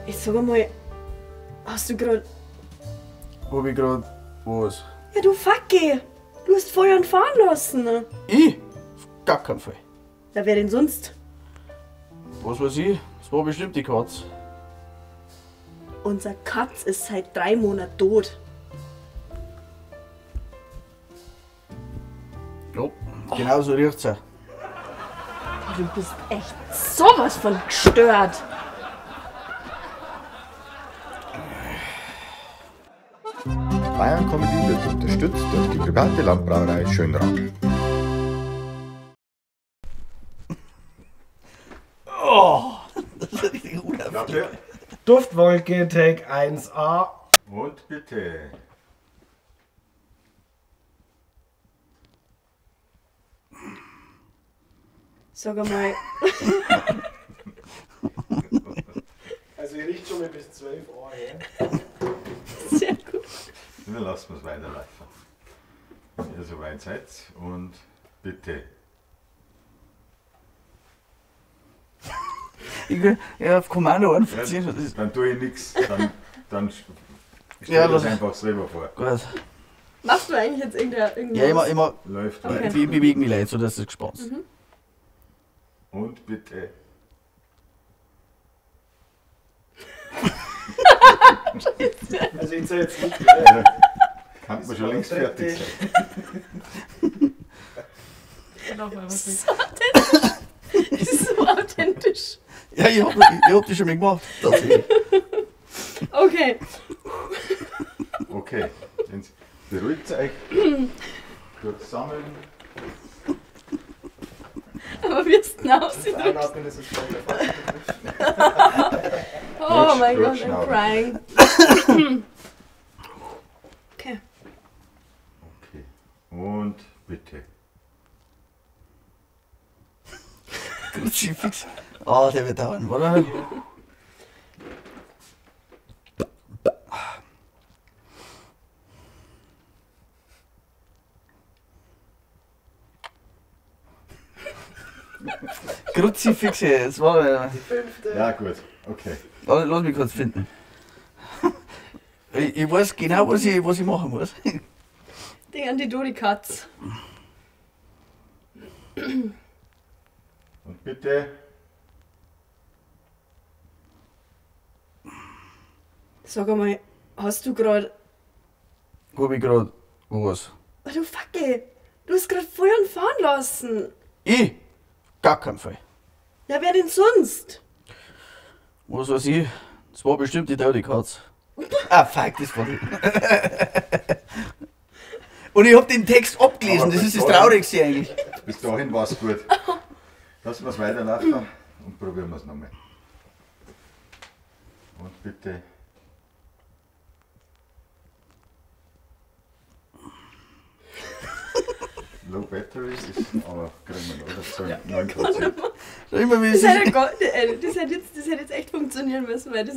Ich sag einmal, hast du grad. Hab ich grad was? Ja, du Facke! Du hast Feuern fahren lassen! Ich? Auf gar keinen Fall. Na, wer denn sonst? Was weiß ich? Das war bestimmt die Katz. Unser Katz ist seit 3 Monaten tot. Ja, genau so riecht's auch. Oh, du bist echt sowas von gestört. Bayern Comedy wird unterstützt durch die private Landbrauerei Schönrath. Oh, das ist richtig unheimlich. Duftwolke, Take 1A. Und bitte. Sag einmal. Also ihr riecht schon mal bis 12 Uhr, ja? Sehr gut. Dann lassen wir es weiterlaufen. Wenn ihr soweit seid und bitte. Ich ja, auf Kommando einfach. Ja, dann tue ich nichts, dann stell ja, das einfach selber vor. Gut. Machst du eigentlich jetzt irgendwas? Ja, immer. Läuft. Okay. Ich bewege mich leicht, so dass es gespannt ist. Mhm. Und bitte. Also ich zähle jetzt nicht. Ja, kann man schon längst fertig sein. So authentisch. Das ist so authentisch. Ja, ich hab das schon mal gemacht. Tatsächlich. Okay. Okay, jetzt beruhigt euch. Kurz sammeln. Aber wie es aussieht. Einatmen ist es voll der Oh mein Gott, I'm crying. Okay. Okay. Und bitte. Kruzifix. Ah, oh, der wird dauern, oder? Kruzifixe, jetzt war die fünfte. Ja, gut, okay. Lass mich kurz finden. Ich weiß genau, was ich machen muss. Denk an die Dodi-Katz. Und bitte. Sag einmal, hast du grad. Hab ich grad was? Oh, du Facke! Du hast grad Feuern fahren lassen! Ich? Gar keinen Fall. Ja, wer denn sonst? Was weiß ich? Das war bestimmt die tote Katz. Ah, fuck, das war die. Und ich hab den Text abgelesen, aber das ist das Traurigste eigentlich. Bis dahin war es gut. Lassen wir es weiterlaufen und probieren wir es nochmal. Und bitte. Low Battery ist, aber kriegen wir noch, das sind 9%. Immer Das hätte jetzt echt funktionieren müssen, weil das